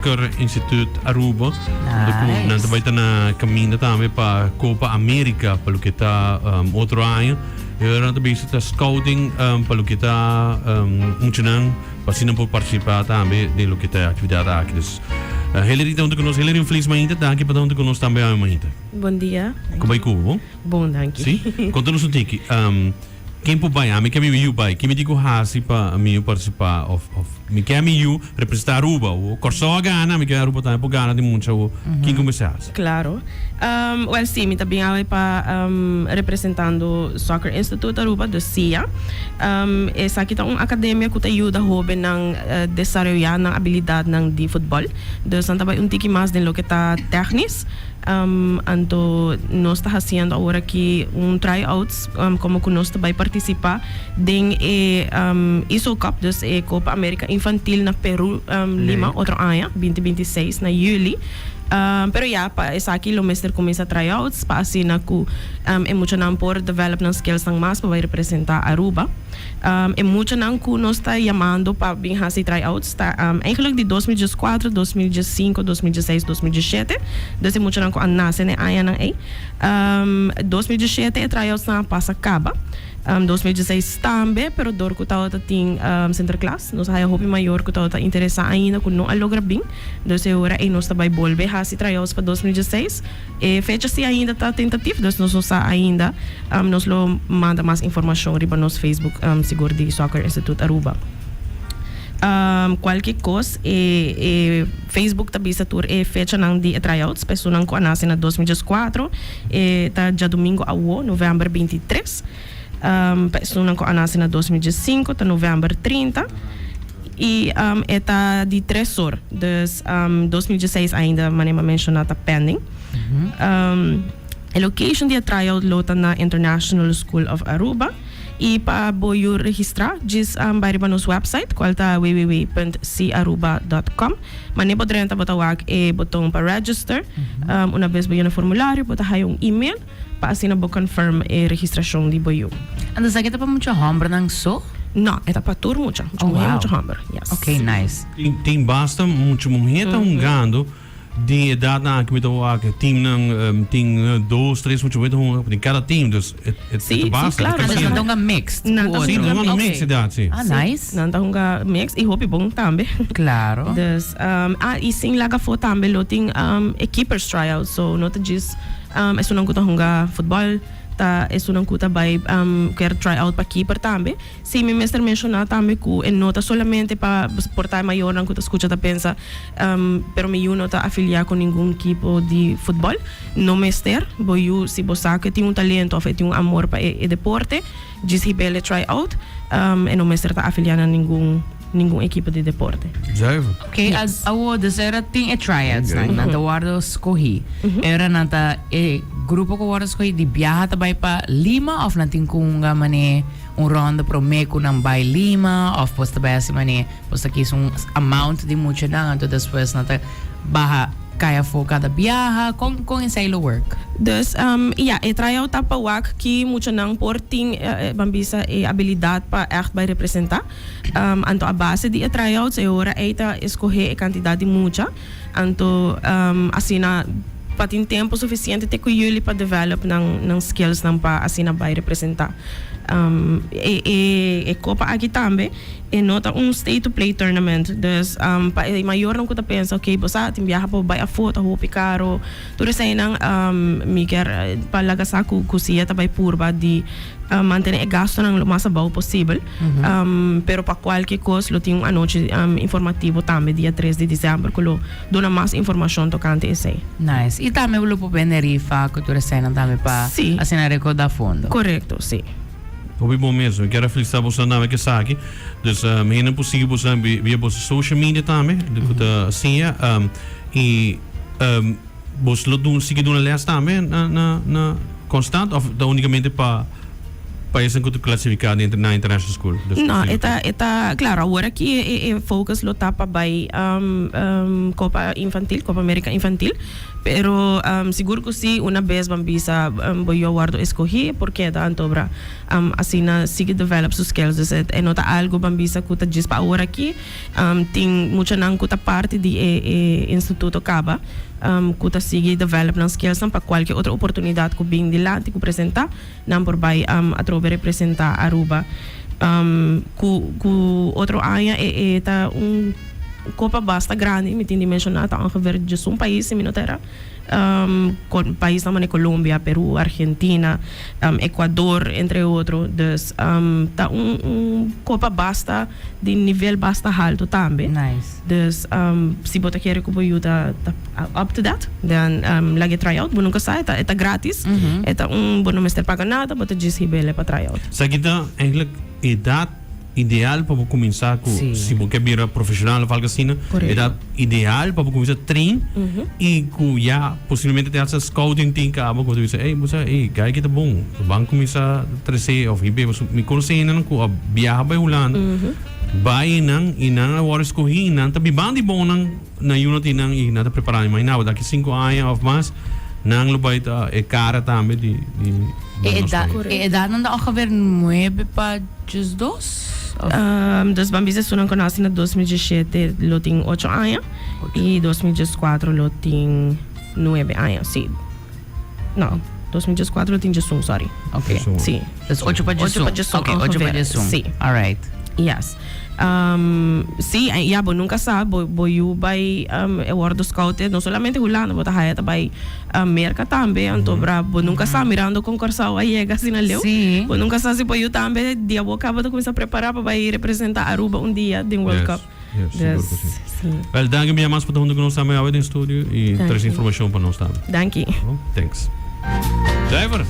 Soccer Institute Aruba. Unda cu nan ta bay ta na caminda tambe pa Copa America pa loke ta um, otro aña. Y ahora nan ta bezig ta scouting um, pa loke ta um, muchanan pa asina por participa tambe den loke ta e actividad aki. Dus uh, Hillary ta hunto cu nos. Hillary un feliz mainta. Danki pa ta hunto cu nos tambe awe mainta. Bon dia. Con bay cu bo, bon? Bon, danki. Si? Conta nos un tiki. Um, Ken por bai? Ami ke mi yu bai. Ke mi tin ku hasi pa mi yu partisipá? Òf òf mi ke mi yu representá Aruba. O Kòrsou a gana, mi ke Aruba tambe por gana di mucha. O kin ku mester hasi? Klaro. Wèl sí, mi ta bin awe pa representando Soccer Institute Aruba, dus SIA. Esaki ta un akademia ku ta yuda hóbennan desaroyá nan abilidatnan di futbòl. Dus nan ta bai un tiki mas den loke ta tèknis. Anto nos ta hasiendo awor aki un try outs como cu nos ta bay participa den e ISO Cup, dus e Copa America Infantil na Peru, Lima otro aña, binti 26 na juli. Pero ya, pa esaki lo mester cuminsa try outs pa asina cu e muchanan por develop nan skillsnan mas pa bay representa Aruba. E muchanan ku nos ta yamando pa bin hasi try-outs ta eigenlijk di 2014, 2015, 2016, 2017. Dus e muchanan ku a nase na e añanan ei. 2017 e try-outsnan a pasa kaba. 2016 tambe, pero dor ku tabata tin Sinterklaas, nos a haya hopi mayor ku tabata interesá ainda ku no a logra bin. Dus e ora ei nos ta bai bolbe hasi try-outs pa 2016. E fecha si ainda ta tentatif, dus nos no sa ainda. Nos lo manda mas informashon riba nos Facebook sigur di Soccer Institute Aruba. Kualke kos e e Facebook ta bisa tur e fechanan di e tryouts pa esunnan ku a nase na 2014 e ta djadumingu awo novèmber 23. Pa esunnan ku a nase na 2015 ta novèmber 30. Y e ta di tres or. Dus 2016 ainda manera mi a menciona ta pending. E location di e tryout lo ta na International School of Aruba. Y pa bo yu registra djis bai riba nos website cual ta www.caruba.com. Manera bo drenta bo ta wak e boton pa register. Una bes bo yena formulario bo ta haya un email Pa asina bo confirm e registracion di bo yu. Anto esaki ta pa mucha hombernan so? No, e ta pa tur mucha. Mucha Oh, muher, wow. mucha homber. Yes. Ok, nice. Tin, tin basta mucha muher ta hungando den edadnan aki mi ta wak teamnan em, tin eh, dos, tres mucha muher ta hunga den kada team, dus e, e, Sí, e ta sí, basta, e ta claro. Anto nan creciendo. ta hunga mixed Nan ku ta Sí, otro. nan ta hunga Ok. mixed edad, sí. Ah, Sí, nice. nan ta hunga mix y hopi bon tambe. Claro. Dus, um, ah, y sin laga afo tambe lo tin um, e keepers tryout, so no ta djis Esunnan ku ta hunga futbòl ta esunnan ku ta bai kier try out pa keeper tambe. Sí, mi mester menshoná tambe ku e no ta solamente pa por ta e mayornan ku ta skucha ta pensa pero mi yu no ta afiliá ku ningun ekipo di futbòl. No mester. Bo yu si bo sa ku e tin un talento òf e tin un amor pa e deporte djis hib'el e try out. E no mester ta afiliá na ningun. Ningun ekipo di deporte. Zuiver. Ok, awo dus era tin e tryouts nan, nan ta wordo scogi. Era nan ta e grupo cu wordo scogi di biaha ta bay pa Lima of nan tin cu hunga mane un ronda prome cu nan bay Lima of bos ta bay haci mane bos ta kies un amount di muchanan anto despues nan ta baha cay afo cada biaha con con esey lo work? Dus ya e tryout ta pa wak ki muchanan por tin ban bisa e abilidad pa echt bay representa. Anto a base di e tryouts e ora ei ta escoge e cantidad di mucha. Anto asina pa tin tempo suficiente te cu juli pa develop nan nan skillsnan pa asina bay representa. E e e copa aki tambe e no ta un stay to play tournament. Dus pa e mayornan cu ta pensa ok bo sa tin biaha pa bo bay afo ta hopi caro tur eseinan mi kier pa laga sa cu cu si e ta bay purba di Mantene e gastonan lo mas abou posibel, pero pa kualke kos lo tin un anochi informativo tambe dia tres di december ku lo duna mas informashon tokante esei. Nice. I tambe lo por bende rifa ku tur eseinan tambe pa Sí. asina rekoudá fondo. Korekto, sí. Hopi bon mes. Mi kier a felicita boso tambe ku esaki. Dus mi hende por sigui boso via boso social media tambe, ku ta siña. I Bos lo dun sigui duna les tambe na na na constant of ta unicamente pa Pa esnan cu ta clasifica den na international school. Dus No, e ta, e ta, claro, awor aki e, e focus lo ta pa bay Copa Infantil, Copa America Infantil, pero sigur cu si una bes ban bisa bo yu a wordo escogi por keda antobra asina sigui develop su skills, dus e no ta algo ban bisa cu ta djis pa awor aki, tin muchanan cu ta parti di e e instituto caba cu ta sigui develop nan skillsnan pa cualkier otro oportunidad cu bin dilanti cu presenta. Nan por bai atrobe representa Aruba cu cu otro aña e e ta un copa basta grandi mi tin di menciona ta ongeveer djesun pais si mi no ta era paisnan manera Colombia, Peru, Argentina, Ecuador entre otro dus ta un un copa basta di nivel basta halto tambe. Dus si bo ta kere ku bo yu ta up to that, dan laga e try out. Bo nunka sa, e ta e ta gratis. E ta un bo no mester paga nada, bo ta djis hib'el pa try out. Esaki ta eigenlijk edat ideal pa bo kuminsá ku si bo ke bira profeshonal of algo asina, edat ideal pa bo kuminsá train i ku ya posiblemente te hasta scouting tin kaba ku bo ta bisa ey bo sa ey guy aki ta bon, ban kuminsá trese of hib'e. Mi konosé hendenan ku a biaha bai Hulanda. Bai einan i nan a wòrdu skohí i nan ta bibando di bonnan na yuna tin nan i nan ta prepará. Imaginá bo daki sinku aña òf mas nan lo bai ta e kara tambe di di E nos edat pais. e edatnan ta ongeveer nuebe pa diesdos? Òf? Dus ban bisa esunnan ku nasi na 2017 lo tin ocho aña i 2014 lo tin nuebe aña, sí. No, 2014 lo tin djesun, sorry. Ok. Djesun. Sí. Dus ocho pa djesun. Ocho pa djesun, Ok, ocho pa ongeveer. djesun. Sí. Alright. Yes. Um, sí, en ja, bo nunca sa, bo, bo yu bai um, e wordo scouted, no solamente Hulanda, bo ta haya ta bai um, Merca tambe, anto bra, bo nunca sa, mirando con Corsou a yega asina leu. Sí. Bo nunca sa si bo yu tambe dia bo caba ta cuminsa prepara pa bai representa Aruba un dia den World Yes. Cup. Yes, sigur Dus, ku si. sí. Wel, danki mi mas pa ta hunto ku nos tambe awe den studio i Danki. trese informashon pa nos tambe. Danki. Thanks. Driver.